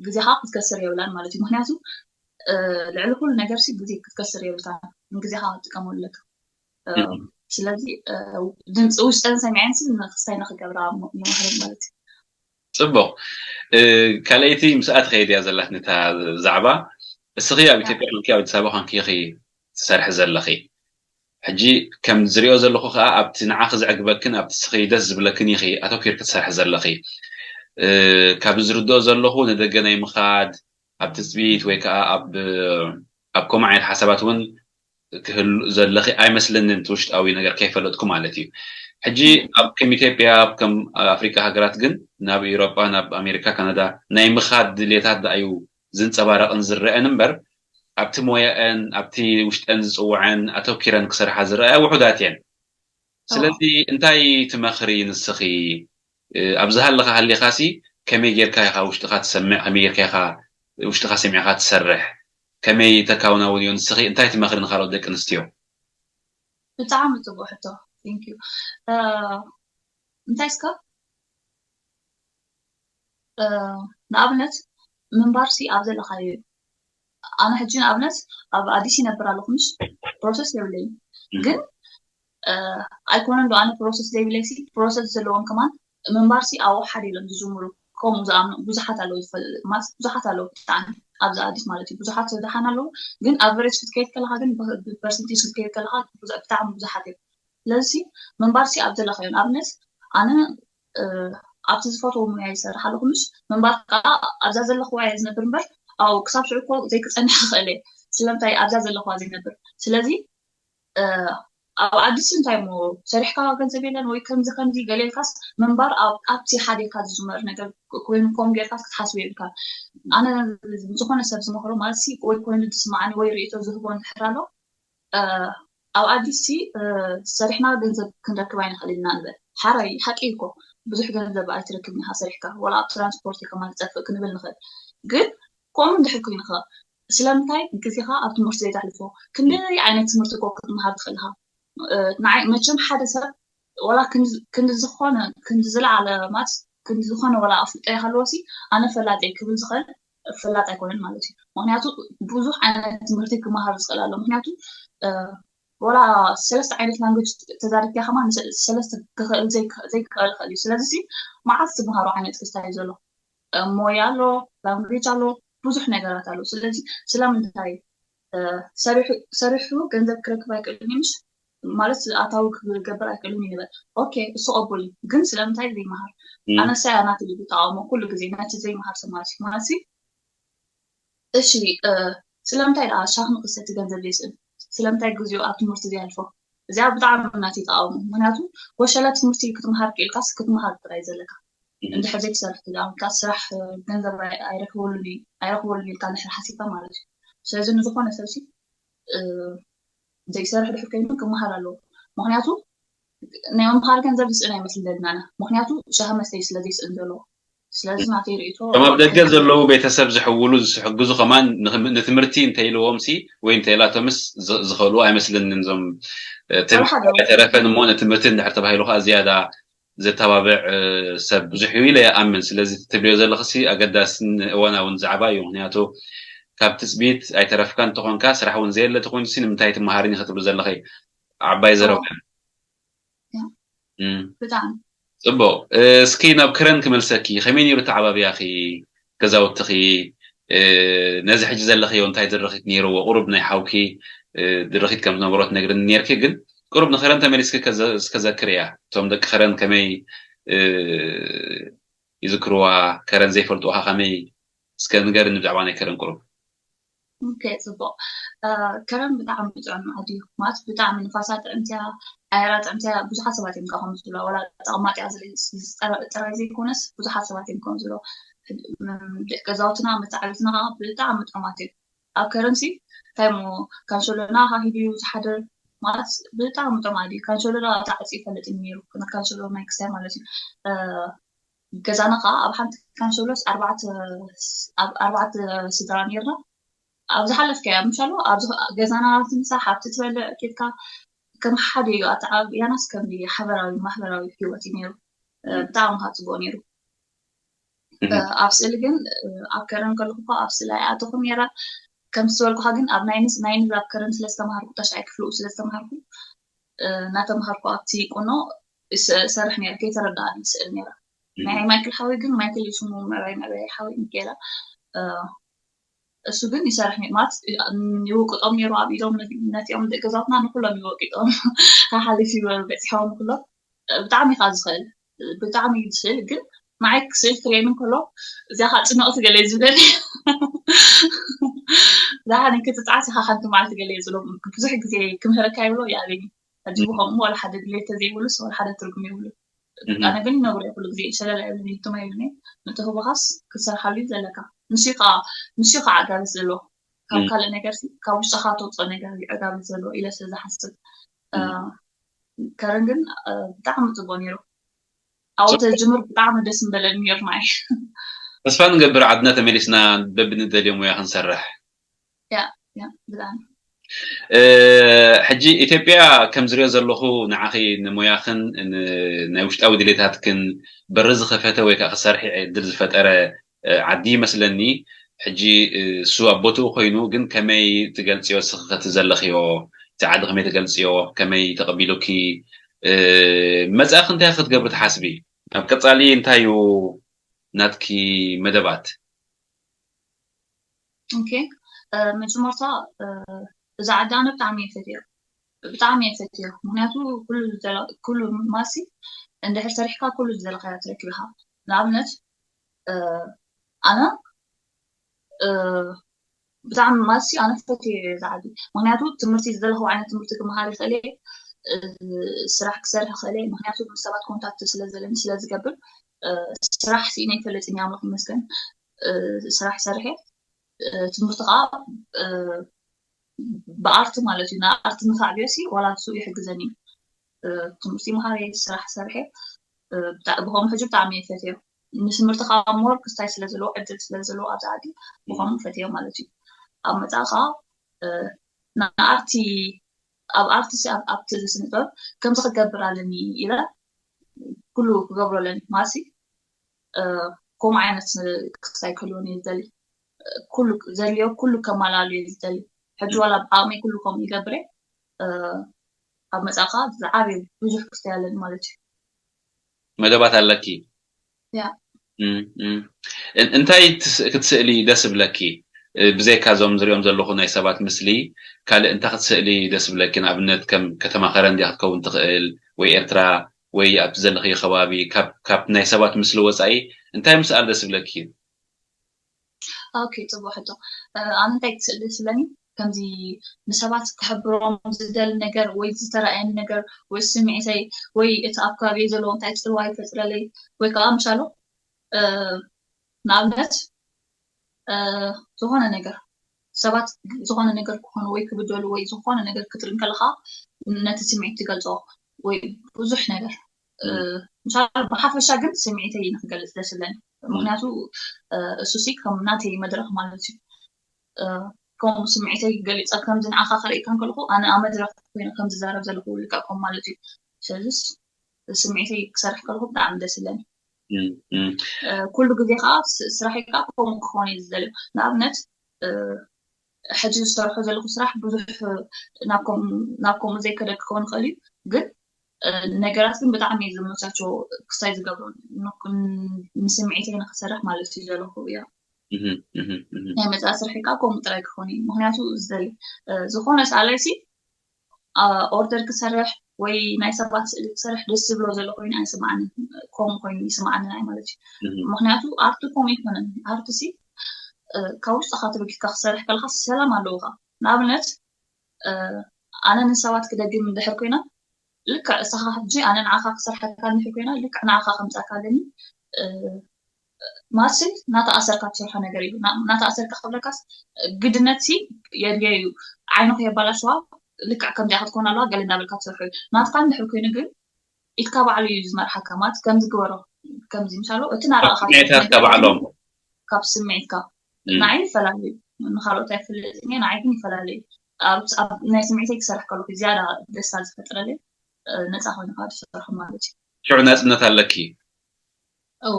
ግዜኻ ክትከስር የብላን ማለት እዩ ምክንያቱ ልዕሊ ኩሉ ነገር ሲ ግዜ ክትከስር የብልካ ንግዜኻ ክትጥቀመሉ ኣለካ ስለዚ ድምፂ ውሽጠን ሰሚዐን ሲ ክስታይ ንክገብራ ይመሃረን ማለት እዩ ፅቡቅ ካልኣይቲ ምስኣ ትኸይድ እያ ዘላት ነታ ዛዕባ እስኺ ኣብ ኢትዮጵያ ኮንኪ ኣብ ኣዲስ ኣበባ ኮንኪ ኢኺ ትሰርሒ ዘለኺ ሕጂ ከም ዝሪኦ ዘለኹ ከዓ ኣብቲ ንዓኺ ዘዕግበክን ኣብቲ ስኺ ደስ ዝብለክን ኢኺ ኣተኪርኪ ትሰርሒ ዘለኺ ካብ ዝርድኦ ዘለኹ ንደገ ናይ ምኻድ ኣብ ትፅቢት ወይ ከዓ ኣብ ኣብ ከምኡ ዓይነት ሓሳባት እውን ክህሉ ዘለኺ ኣይመስለንን እቲ ውሽጣዊ ነገር ከይፈለጥኩ ማለት እዩ ሕጂ ኣብ ከም ኢትዮጵያ ከም ኣፍሪካ ሃገራት ግን ናብ ኤውሮጳ ናብ ኣሜሪካ ካናዳ ናይ ምኻድ ድሌታት ደኣ እዩ ዝንፀባረቕን ዝረአን እምበር ኣብቲ ሞያአን ኣብቲ ውሽጠን ዝፅውዐን ኣተኪረን ክሰርሓ ዝረኣያ ውሑዳት እየን ስለዚ እንታይ ትመኽሪ ንስኺ ኣብ ዝሃለኻ ሃሊኻሲ ከመይ ጌርካ ኢኻ ውሽጥኻ ትሰምዕ ከመይ ጌርካ ኢኻ ውሽጥኻ ሰሚዕካ ትሰርሕ? ከመይ ተካውናውንዮ? ንስኺ እንታይ ትመኽሪ ንኻልኦት ደቂ ኣንስትዮ? ብጣዕሚ ፅቡቅ ሕቶ። Thank you። እንታይ እስከ ንኣብነት ምንባርሲ ኣብ ዘለካዮ እዩ። ኣነ ሕጂ ንኣብነት ኣብ ኣዲስ ይነብር ኣለኹ፣ ምሽ ፕሮሰስ የብለይን። ግን ኣይኮነን ዶ ኣነ ፕሮሰስ ዘይብለይሲ፣ ፕሮሰስ ዘለዎም ከማን ምንባርሲ ኣብኡ ሓደ ኢሎም ዝጅምሩ ከምኡ ዝኣምኑ ብዙሓት ኣለዉ። ብዙሓት ኣለዉ ብጣዕሚ ኣብዚ ኣዲስ ማለት እዩ። ብዙሓት ደሓን ኣለዉ፣ ግን ኣቨሬጅ ክትከይድ ከለካ ግን ብፐርሰንቴጅ ክትከይድ ከለካ ብጣዕሚ ብዙሓት እዮም። ስለዚ ምንባርሲ ኣብ ዘለካዮ ንኣብነት ኣነ ኣብቲ ዝፈትዎ ሙያ ይሰርሕ ኣለኹ፣ ምሽ ምንባር ከዓ ኣብዛ ዘለኽዋ እየ ዝነብር እምበር ኣብኡ ክሳብ ሽዑ እኮ ዘይክፀንሕ ይኽእል እየ። ስለምንታይ ኣብዛ ዘለኽዋ ዘይነብር? ስለዚ ኣብ ዓዲሲ እንታይ እሞ ሰሪሕካ ገንዘብ የለን ወይ ከምዚ ከምዚ ገለ ኢልካስ ምንባር ኣብቲ ሓደ ኢልካ ዝጅመር ነገር ኮይኑ ከም ጌርካስ ክትሓስቡ የብልካ። ኣነ ዝኾነ ሰብ ዝመኽሮ ማለት ወይ ኮይኑ ዝስማዓኒ ወይ ርእቶ ዝህቦ እንድሕር ኣሎ ኣብ ዓዲሲ ሰሪሕና ገንዘብ ክንረክብ ኣይንኽእል ኢና ንበል። ሓራይ ሓቂ እኮ ብዙሕ ገንዘብ ኣይትረክብን ኢኻ ሰሪሕካ፣ ወላ ኣብ ትራንስፖርት ኢኻ ማለት ጠፍእ ክንብል ንኽእል። ግን ከምኡ እንድሕር ኮይንኻ ስለምንታይ ግዜኻ ኣብ ትምህርቲ ዘይተሕልፎ? ክንደይ ዓይነት ትምህርቲ እኮ ክትምሃር ትኽእል ኢኻ። ንዓይ መቸም ሓደ ሰብ ወላ ክንዲ ዝኾነ ክንዲ ዝለዓለ ማለት ክንዲ ዝኾነ ወላ ኣፍልጦ ይሃለዎ ሲ ኣነ ፈላጥ እየ ክብል ዝኽእል ፈላጥ ኣይኮነን ማለት እዩ። ምክንያቱ ብዙሕ ዓይነት ትምህርቲ ክመሃር ዝኽእል ኣሎ። ምክንያቱ ወላ ሰለስተ ዓይነት ላንጉጅ ተዛሪብካ ከማ ሰለስተ ክኽእል ዘይክእል ይኽእል እዩ። ስለዚ ሲ መዓት ትምሃሮ ዓይነት ክስታይ ዘሎ ሞያ ኣሎ፣ ላንጉጅ ኣሎ፣ ብዙሕ ነገራት ኣሎ። ስለዚ ስለምንታይ ሰሪሑ ገንዘብ ክረክብ ኣይክእልን ምሽ ማለት ኣታዊ ክገብር ኣይክእልን ይንበል። ኦኬ እሱ ቅቡል እዩ። ግን ስለምንታይ ዘይመሃር ኣነሳ እያ ናቲ ልቢ ተቃውሞ ኩሉ ግዜ ነቲ ዘይመሃር ሰብ ማለት እዩ። ማለት እሺ ስለምንታይ ደኣ ሻክሚ ክሰቲ ገንዘብ ዘይስእን? ስለምንታይ ግዜኡ ኣብ ትምህርቲ ዘያልፎ? እዚኣ ብጣዕሚ ናተይ ተቃውሞ። ምክንያቱ ወሸለ ትምህርቲ ክትምሃር ክኢልካስ ክትምሃር ጥራይ ዘለካ እንድሕር ዘይትሰርሕ ትዳውንካ ስራሕ ገንዘብ ኣይረክበሉን እዩ ኣይረክበሉን ኢልካ እንድሕር ሓሲብካ ማለት እዩ። ስለዚ ንዝኾነ ሰብሲ ዘይሰርሕ ድሕር ኮይኑ ክመሃር ኣለዎ። ምክንያቱ ናይ ምምሃር ገንዘብ ዝስእን ኣይመስለናና። ምክንያቱ ሻሂ መስተይ ስለ ዘይስእን ዘሎ ስለዚ ናተይ ርእቶ ከም ኣብ ደገ ዘለዉ ቤተሰብ ዝሕውሉ ዝሕግዙ ከማን ንትምህርቲ እንተይልዎም ሲ ወይ እንተይላቶምስ ዝኸእልዎ ኣይመስለንን። እዞም ተረፈን እሞ ንትምህርቲ እንድሕር ተባሂሉ ከዓ ዝያዳ ዘተባብዕ ሰብ ብዙሕ እዩ ኢለ ይኣምን። ስለዚ ትብልዮ ዘለኽሲ ኣገዳስን እዋናውን ዛዕባ እዩ። ምክንያቱ ካብ ትፅቢት ኣይተረፍካ እንተኾንካ ስራሕ እውን ዘየለ ተኮይኑሲ ንምንታይ ትመሃርኒ ክትብል ዘለኺ ዓባይ ዘረባ። ብጣዕሚ ፅቡቅ። እስኪ ናብ ከረን ክመልሰኪ፣ ከመይ ነይሩ ተዓባብያኺ ገዛውትኺ? ነዚ ሕጂ ዘለኽዮ እንታይ ድርኺት ነይርዎ? ቁሩብ ናይ ሓውኪ ድርኺት ከም ዝነበሮ ትነግርኒ ነይርኪ፣ ግን ቁሩብ ንኸረን ተመሊስኪ እስከ ዘክርያ። እቶም ደቂ ከረን ከመይ ይዝክርዋ? ከረን ዘይፈልጥዋ ከመይ? እስከ ንገርኒ ብዛዕባ ናይ ከረን ቁሩብ። ኦኬ፣ ፅቡቅ። ከረን ብጣዕሚ ጥዑም መኣዲ እዩ። ማለት ብጣዕሚ ንፋሳ ጥዕምቲ እያ፣ ኣየራ ጥዕምቲ እያ። ብዙሓት ሰባት እዮም ከምኡ ዝብሉ። ወላ ጠቕማጥ እያ ጥራይ ዘይኮነስ ብዙሓት ሰባት እዮም ከምኡ ዝብሉ። ገዛውትና መተዓብትና ብጣዕሚ ጥዑማት እዮም። ኣብ ከረንሲ እንታይ ሞ ካንሸሎና ሃሂዱ እዩ ዝሓድር። ማለት ብጣዕሚ ጥዑም መኣዲ እዩ። ካንሸሎ ዶ ተዓፅዩ ይፈልጥ እዩ ነይሩ። ካንሸሎ ናይ ክስታይ ማለት እዩ። ገዛና ከዓ ኣብ ሓንቲ ካንሸሎስ ኣርባዕተ ስድራ ነርና። ኣብ ዝሓለፍካዮ ምሻሎ ኣብ ገዛና ትምሳሕ ኣብቲ ትበልዕ ኬድካ ከም ሓደ እዩ ኣተዓባብያናስ ከም ሓበራዊ ማሕበራዊ ህይወት እዩ ነይሩ። ብጣዕሚ ከዓ ፅቡቅ ነይሩ። ኣብ ስእሊ ግን ኣብ ከረን ከለኩ እኳ ኣብ ስእሊ ኣይኣተኹ ነይረ። ከም ዝበልኩካ ግን ኣብ ናይ ንዝ ናይ ንዝ ኣብ ከረን ስለዝተማሃርኩ ታሽዓይ ክፍሊ ስለ ዝተማሃርኩ እናተማሃርኩ ኣብቲ ቁኖ እሰርሕ ነይረ ከይተረዳኣኒ ይስእል ነይረ። ናይ ማይክል ሓወይ ግን ማይክል እዩ ሽሙ መዕበይ መዕበይ ሓወይ ሚካኤላ እሱ ግን ይሰርሕ ነይሩ ማለት ይውቅጦም ነይሩ ኣብ ኢዶም ነቲኦም ደቂ ገዛውትና ንኩሎም ይወቂጦም ሓሓሊፍ ይበሉ በፂሖም ንኩሎም ብጣዕሚ ኢካ ዝኽእል ብጣዕሚ እዩ ዝስእል ግን ንዓይ ክስእል ክርእየኒ እንከሎ እዚኣ ከዓ ፅንቕቲ ገለ እዩ ዝብለኒ እዛ ሓኒ ክትፅዓስ ኢካ ሓንቲ መዓልቲ ገለ እዩ ዝብሎ ብዙሕ ግዜ ክምህረካ ይብሎ ይኣብኒ ሕጂ ብከምኡ ዋላ ሓደ ድሌት ተዘይብሉስ ዋላ ሓደ ትርጉም የብሉ ኣነ ግን ይነግሮ ኩሉ ግዜ ሸለል ኣይብልን ይትማ ይብልኒ ንትህቦካስ ክትሰርሓሉ እዩ ዘለካ ንሱ ከዓ ንሱ ከዓ ዕጋበት ዘለዎ ካብ ካልእ ነገር ካብ ውሽጥካ ተውፅኦ ነገር እዩ ዕጋበት ዘለዎ ኢለ ስለ ዝሓስብ ከረን ግን ብጣዕሚ ፅቡቅ ነይሩ ኣብኡ ተጅምር ብጣዕሚ ደስ ምበለኒ ነይሩ ንዓይ ተስፋ ንገብር ዓድና ተመሊስና በብንደልዮ ሙያ ክንሰርሕ። ያ ያ ብጣዕሚ እ፣ ሕጂ ኢትዮጵያ ከም ዝሪኦ ዘለኹ ንዓኺ ንሞያኽን ን- ናይ ውሽጣዊ ድሌታትክን በሪ ዝኸፈተ ወይ ከዓ ክሰርሒ ዕድል ዝፈጠረ እ፣ ዓዲ ይመስለኒ። ሕጂ እ፣ እሱ ኣብ ቦትኡ ኮይኑ ግን ከመይ ትገልፅዮ እስኺ ከቲ ዘለኽዮ እቲ ዓዲ ከመይ ትገልፅዮ ከመይ ተቐቢሉኪ እ፣ መፃእኺ እንታይ ክትገብሪ ትሓስቢ ኣብ ቀፃሊ እንታይ እዩ ናትኪ መደባት ኦኬ መጀመርታ እዛ ዓዲ ኣነ ብጣዕሚ እየ ፈትዮ ብጣዕሚ እየ ፈትዮ ምክንያቱ ኩሉ ኩሉ ማሲ እንድሕር ሰሪሕካ ኩሉ ዝደለካዮ ትረክብ ኢካ ንኣብነት ኣነ ብጣዕሚ ማሲ ኣነ ፈትዮ እየ እዛ ዓዲ ምክንያቱ ትምህርቲ ዝደለኩ ዓይነት ትምህርቲ ክመሃር ይክእል እየ ስራሕ ክሰርሕ ይክእል እየ ምክንያቱ ምስ ሰባት ኮንታክት ስለዘለኒ ስለዝገብር ስራሕ ስኢነ ይፈልጥን ኣምላኽ ይመስገን ስራሕ ሰርሐ ትምህርቲ ከዓ ብኣርቲ ማለት እዩ ንኣርቲ ንካዕብዮ ሲ ዋላ ንሱ ይሕግዘኒ ትምህርቲ መሃረ ስራሕ ሰርሐ ብኸምኡ ሕጂ ብጣዕሚ እየ ፈትዮ ንትምህርቲ ከዓ ሞር ክስታይ ስለዘለዎ ዕድል ስለዘለዎ ኣብዚ ዓዲ ብኸምኡ ፈትዮ ማለት እዩ ኣብ መፃእ ከዓ ንኣርቲ ኣብ ኣርቲ ኣብቲ ስነ ጥበብ ከምዚ ክገብር ኣለኒ ኢለ ኩሉ ክገብሮ ኣለኒ ማሲ ከምኡ ዓይነት ክስታይ ክህልወኒ ዝደሊ ኩሉ ዘድልዮ ኩሉ ከማላሉ እየ ዝደሊ ሕጂ ዋላ ብዓቕመይ ኩሉ ከምኡ ይገብረ ኣብ መፃእካ ዝዓብየ ብዙሕ ክስታይ ኣለኒ ማለት እዩ መደባት ኣለኪ ያ እንታይ ክትስእሊ ደስ ብለኪ ብዘይካ እዞም ዝሪኦም ዘለኹ ናይ ሰባት ምስሊ ካልእ እንታይ ክትስእሊ ደስ ብለኪ ንኣብነት ከም ከተማ ከረን ዲያ ክትከውን ትኽእል ወይ ኤርትራ ወይ ኣብቲ ዘለኽዮ ከባቢ ካብ ናይ ሰባት ምስሊ ወፃኢ እንታይ ምስኣል ደስ ብለኪ ኦኬ ፅቡቅ ሕቶ ኣነ እንታይ ክትስእል ደስ ብለኒ ከምዚ ንሰባት ክሕብሮም ዝደሊ ነገር ወይ ዝተረኣየኒ ነገር ወይ ስምዒተይ ወይ እቲ ኣብ ከባቢ ዘለዎ እንታይ ፅልዋ ይፈጥረለይ ወይ ከዓ ምሻሎ ንኣብነት ዝኾነ ነገር ሰባት ዝኾነ ነገር ክኾኑ ወይ ክብደሉ ወይ ዝኾነ ነገር ክትርኢ ከለካ ነቲ ስምዒት ትገልፆ ወይ ብዙሕ ነገር ምሻሎ ብሓፈሻ ግን ስምዒተይ ንክገልፅ ደስ ብለኒ ምክንያቱ እሱ ሲ ከም ናተይ መድረክ ማለት እዩ ከምኡ ስምዒተይ ገሊፀ ከምዚ ንዓኻ ከርእካ ከለኩ ኣነ ኣብ መድረክ ኮይነ ከም ዝዛረብ ዘለኩ ልቀቆም ማለት እዩ ስለዚስ ስምዒተይ ክሰርሕ ከለኩ ብጣዕሚ ደስ ይለኒ ኩሉ ግዜ ከዓ ስራሐይ ከዓ ከምኡ ክኾን እዩ ዝደልዮ ንኣብነት ሕጂ ዝሰርሖ ዘለኩ ስራሕ ብዙሕ ናብ ከምኡ ዘይከደ ክኸውን ይኽእል እዩ ግን ነገራት ግን ብጣዕሚ እዩ ዝመቻቸው ክስታይ ዝገብሮ ንስምዒተይ ንክሰርሕ ማለት እዩ ዘለኩ እያ ናይ መፅኣ ስርሒ ከዓ ከምኡ ጥራይ ክኾን እዩ ምክንያቱ ዝደሊ ዝኾነ ሰኣላይ ሲ ኦርደር ክሰርሕ ወይ ናይ ሰባት ስእሊ ክሰርሕ ደስ ዝብሎ ዘሎ ኮይኑ ኣይስማዓንን ከምኡ ኮይኑ ይስማዓንን ኣይ ማለት እዩ ምክንያቱ ኣርቲ ከምኡ ይኮነን ኣርቲ ሲ ካብ ውሽጥካ ተበጊካ ክሰርሕ ከለካ ሰላም ኣለውካ ንኣብነት ኣነ ንሰባት ክደግም እንድሕር ኮይና ልክዕ እሳኻ ሕጂ ኣነ ንዓኻ ክሰርሐካ እንድሕር ኮይና ልክዕ ንዓኻ ከምፃካ ኣለኒ ማስል ናተኣሰርካ ትሰርሖ ነገር እዩ ናተኣሰርካ ክብለካስ ግድነት ሲ የድልዮ እዩ ዓይኑ ከየባላሸዋ ልክዕ ከምዚኣ ክትኮን ኣለዋ ገለ እንዳበልካ ትሰርሖ እዩ ናትካ እንድሕር ኮይኑ ግን ኢትካ ባዕሉ እዩ ዝመርሓካ ማለት ከምዚ ግበሮ ከምዚ ምሳሎ እቲ ናረኣካ ስምዒታትካ ባዕሎም ካብ ስምዒትካ ንዓይ ይፈላለዩ ንካልኦት ኣይፍለጥን እየ ንዓይ ግን ይፈላለዩ ኣብ ናይ ስምዒተይ ክሰርሕ ከለኩ ዝያዳ ደስታ ዝፈጥረለይ ነፃ ኮይንካ ትሰርሖ ማለት እዩ ሽዑ ናፅነት ኣለኪ እዋ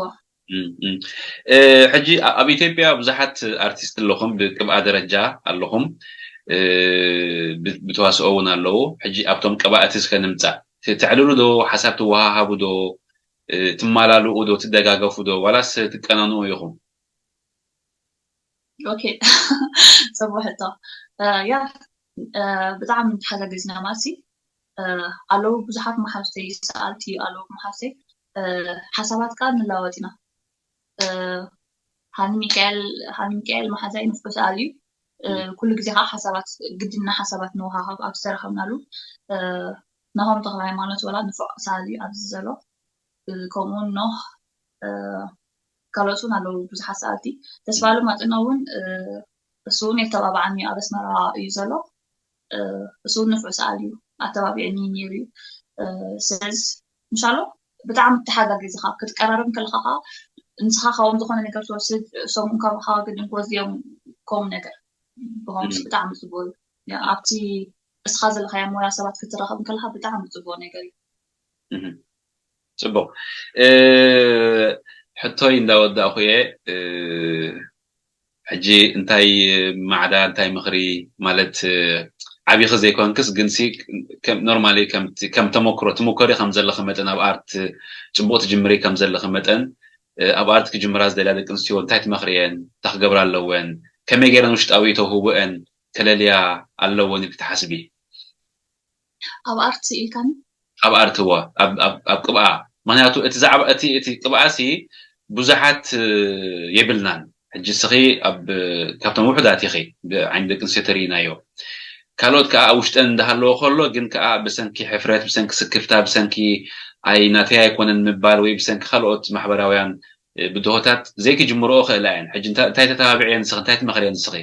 ሕጂ ኣብ ኢትዮጵያ ብዙሓት ኣርቲስት ኣለኹም ብቅብኣ ደረጃ ኣለኹም ብተዋስኦ እውን ኣለዉ ሕጂ ኣብቶም ቀባእቲ እስከ ንምፃእ ተዕልሉ ዶ ሓሳብ ትወሃሃቡ ዶ ትመላልኡ ዶ ትደጋገፉ ዶ ዋላስ ትቀናንኡ ኢኹም ኦኬ ፅቡቅ ሕቶ ያ ብጣዕሚ ተሓጋገዝና ማለት ኣለዉ ብዙሓት መሓዝተይ ሰኣልቲ ኣለዉ መሓዝተይ ሓሳባት ከዓ ንላወጥ ኢና ሃኒ ሚካኤል ሃኒ ሚካኤል መሓዛይ ንፍዑ ሰኣል እዩ ኩሉ ግዜ ከዓ ሓሳባት ግድና ሓሳባት ንወሃሃብ ኣብ ዝተረኸብናሉ ናሆም ተክለ ሃይማኖት ወላ ንፉዕ ሰኣል እዩ ኣብዚ ዘሎ ከምኡውን ኖህ ካልኦት እውን ኣለዉ ብዙሓት ሰኣልቲ ተስፋሉ ማጥኖ እውን እሱ እውን የተባብዓኒ ኣብ ኣስመራ እዩ ዘሎ እሱ እውን ንፉዕ ሰኣል እዩ ኣተባቢዕኒ ነይሩ እዩ ስለዚ ምሻሎ ብጣዕሚ ተሓጋጊዝኻ ክትቀራረብ ከለካ ከዓ ንስኻ ካብኦም ዝኾነ ነገር ትወስድ፣ እሶም እውን ካባኻ ግድን ክወስድዮም። ከምኡ ነገር ብኸምስ ብጣዕሚ ጽቡቅ እዩ። ኣብቲ እስኻ ዘለኻዮ ሞያ ሰባት ክትራኸብ እንከለኻ ብጣዕሚ ጽቡቅ ነገር እዩ። ጽቡቅ። ሕቶይ እንዳወዳእኹ እየ። ሕጂ እንታይ ማዕዳ፣ እንታይ ምኽሪ ማለት፣ ዓቢኺ ዘይኮንክስ፣ ግንሲ ኖርማሊ ከም ተመክሮ ትምኮሪ ከም ዘለኺ መጠን፣ ኣብ ኣርት ጽቡቅ ትጅምሪ ከም ዘለኺ መጠን፣ ኣብ ኣርት ክጅምራ ዝደልያ ደቂ ኣንስትዮ እንታይ ትመኽርየን? እንታይ ክገብራ ኣለወን? ከመይ ገይረን ውሽጣዊ ተውህቦአን ከለልያ ኣለወን ኢልኪ ትሓስቢ? ኣብ ኣርት ኢልካኒ? ኣብ ኣርት፣ እወ፣ ኣብ ቅብኣ። ምክንያቱ እቲ ዛዕባ እቲ እቲ ቅብኣ ሲ ብዙሓት የብልናን። ሕጂ እስኺ ኣብ ካብቶም ውሑዳት ኢኺ ብዓይኒ ደቂ ኣንስትዮ ተርእይናዮ። ካልኦት ከዓ ውሽጠን እንዳሃለዎ ከሎ ግን ከዓ ብሰንኪ ሕፍረት፣ ብሰንኪ ስክፍታ፣ ብሰንኪ ኣይ ናተይ ኣይኮነን ምባል ወይ ብሰንኪ ካልኦት ማሕበራውያን ብድሆታት ዘይክጅምርኦ ክእላ እየን። ሕጂ እንታይ ተተባብዕየን ንስኺ? እንታይ ትመኽርየን ንስኺ?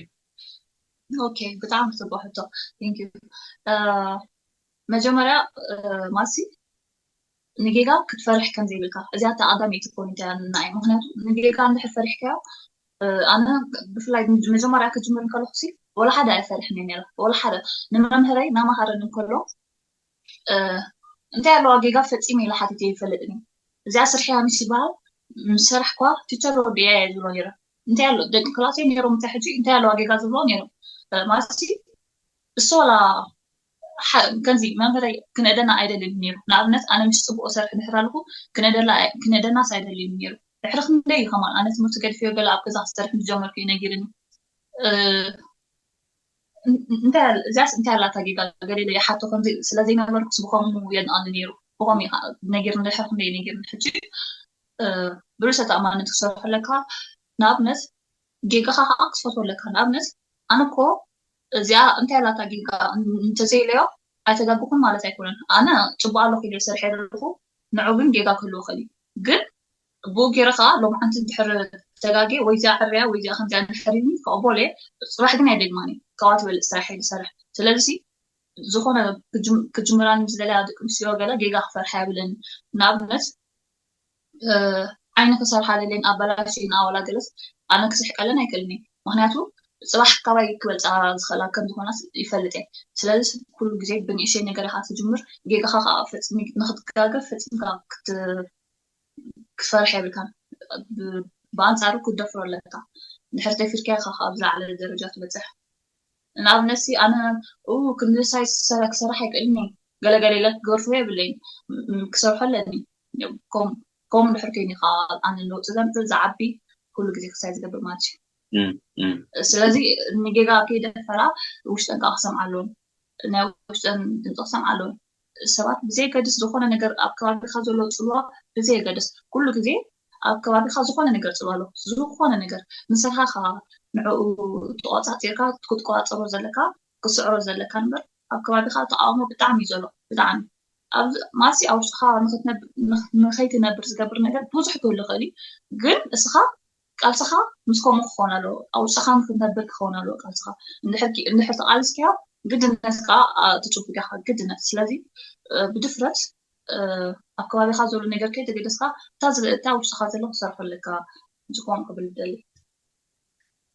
ኦኬ፣ ብጣዕሚ ጽቡቅ ሕቶ። Thank you። መጀመርያ ማሲ ንጌጋ ክትፈርሕ ከም ዘይብልካ፣ እዚኣ እታ ቀዳመይቲ ፖይንት እያ ንዓይ። ምክንያቱ ንጌጋ እንድሕር ፈሪሕካዮ፣ ኣነ ብፍላይ መጀመርያ ክጅምር እንከለኩ ሲ ወላ ሓደ ኣይፈርሕን እየ ነይረ። ወላ ሓደ ንመምህረይ ናማሃረን እንከሎ እንታይ ኣለዋ ጌጋ ፈጺመ ኢለ ሓቲተ ይፈልጥን እየ። እዚኣ ስርሕያ ምስ ይበሃል ምስ ሰራሕኳ ቲቸር ወዲያ እየ ዝብሎ ነይረ። እንታይ ኣሎ ደቂ ክላሰይ ነይሮም እንታይ ሕጂ እንታይ ኣለዋ ጌጋ ዝብሎ ነይሮም። ማለትሲ እሱ ወላ ከምዚ መምህረይ ክነደና ኣይደልን ነይሩ። ንኣብነት ኣነ ምስ ጽቡቅ ሰርሕ ድሕር ኣለኹ ክነደናስ ኣይደልን ነይሩ። ድሕሪ ክንደይ እዩ ከማን ኣነ ትምህርቲ ገድፍዮ ገለ ኣብ ገዛ ክሰርሕ ምስ ጀመርኩ እዩ ነጊርኒ። እንታይ እዚኣስ እንታይ ኣላታ ጌጋ ገለ ኢለ ይሓቶ ከምዚ ስለ ዘይነበርኩስ ብኸምኡ የድንቐኒ ነይሩ። ብኸምኡ እዩ ከዓ ነጊርኒ ድሕሪ ክንደይ ነጊርኒ። ሕጂ ብርእሰ ተኣማንነት ክሰርሖ ኣለካ። ንኣብነት ጌጋኻ ከዓ ክትፈትዎ ኣለካ። ንኣብነት ኣነ እኮ እዚኣ እንታይ ኣላታ ጌጋ እንተዘይለዮ ኣይተጋግኹን ማለት ኣይኮነን። ኣነ ፅቡቅ ኣለኹ ኢለ ሰርሐ ኣለኹ ንዑ ግን ጌጋ ክህልዎ ይኽእል እዩ። ግን ብኡ ገይረ ከዓ ሎምዓንቲ ድሕር ተጋጌ ወይ እዚኣ ዕርያ ወይ እዚኣ ከምዚኣ እንድሕር ኢሉኒ ክቕበሎ እየ። ፅባሕ ግን ኣይደግማን እየ። ካብኣ ትበልፅ ስራሕ እየ ዝሰርሕ። ስለዚ ዝኾነ ክጅምራኒ ምስ ደለያ ደቂ ኣንስትዮ ገለ ጌጋ ክፈርሓ የብለኒ። ንኣብነት ዓይኒ ክሰርሓ ደልየን ኣበላሽየን ኣወላ ገለስ ኣነ ክስሕቀለን ኣይክእልን እየ። ምክንያቱ ፅባሕ ካባይ ክበልፃ ዝኽእላ ከም ዝኾናስ ይፈልጥ እየ። ስለዚ ኩሉ ግዜ ብንእሽተይ ነገር ኢኻ ትጅምር፣ ጌጋኻ ከዓ ፈፂም ንክትጋገ ፈፂምካ ክትፈርሕ የብልካን። ብኣንፃሩ ክትደፍሮ ኣለካ። እንድሕር ደፊርካዮ ኢኻ ኣብ ዝለዓለ ደረጃ ትበፅሕ። ንኣብነት ሲ ኣነ ኡ ክንድሳይ ክሰራ ክሰርሕ ኣይክእልን እየ ገለገለ ኢለ ክገርፎ የብለይን። ክሰርሖ ኣለኒ። ከምኡ ድሕር ኮይኑ ከዓ ኣነ ለውጢ ዘምፅእ ዝዓቢ ኩሉ ግዜ ክሳይ ዝገብር ማለት እዩ። ስለዚ ንጌጋ ከይደፈራ ውሽጠን ከዓ ክሰምዓ ኣለዎም። ናይ ውሽጠን ድምፂ ክሰምዓ ኣለዎም። ሰባት ብዘየገድስ ዝኾነ ነገር ኣብ ከባቢካ ዘሎ ፅልዋ ብዘየገድስ ኩሉ ግዜ ኣብ ከባቢካ ዝኾነ ነገር ፅልዋ ኣሎ። ዝኾነ ነገር ንስኻ ከዓ ንዕኡ ተቆፃፂርካ ክትቆፃፀሮ ዘለካ ክትስዕሮ ዘለካ እምበር ኣብ ከባቢካ ተቃውሞ ብጣዕሚ እዩ ዘሎ። ብጣዕሚ ኣብዚ ማሲ ኣብ ውሽጥካ ንኸይትነብር ዝገብር ነገር ብዙሕ ክህሉ ይኽእል እዩ። ግን እስኻ ቃልስኻ ምስ ከምኡ ክኸውን ኣለዎ። ኣብ ውሽጥኻ ንክትነብር ክኸውን ኣለዎ ቃልስኻ። እንድሕር ተቃሊስካዮ ግድነት ከዓ ትጭቡጥ ኢኻ ግድነት። ስለዚ ብድፍረት ኣብ ከባቢኻ ዘሎ ነገር ከይተገደስካ እታ ዝለእታ ውሽጥኻ ዘሎ ክሰርሖ ኣለካ። ዝኾን ክብል ደሊ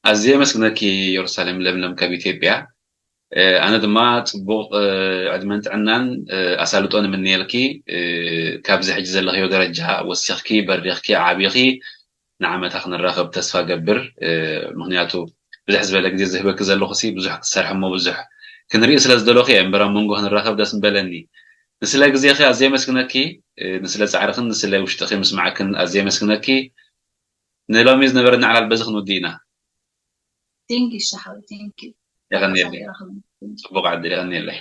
ኣዝየ የመስግነኪ። ኢየሩሳሌም ለምለም ካብ ኢትዮጵያ። ኣነ ድማ ጽቡቕ ዕድመን ጥዕናን ኣሳልጦን እምነየልኪ። ካብዚ ሕጂ ዘለኽዮ ደረጃ ወሲኽኪ በሪኽኪ ዓቢኺ ንዓመታ ክንራኸብ ተስፋ ገብር። ምኽንያቱ ብዝሕ ዝበለ ግዜ ዝህበኪ ዘለኹ ሲ ብዙሕ ክትሰርሒ እሞ ብዙሕ ክንርኢ ስለ ዝደለኹ እየ እምበር ኣብ መንጎ ክንራኸብ ደስ ምበለኒ። ንስለ ግዜኺ ኣዝየ የመስግነኪ። ንስለ ጻዕርኽን ንስለ ውሽጥኺ ምስማዕክን ኣዝየ የመስግነኪ። ንሎሚ ዝነበረና ዕላል በዚ ክንውድእ ኢና። Thank you ሻሓዊ thank you። የቐንየለይ። ጽቡቕ ዕድል። የቐንየለይ።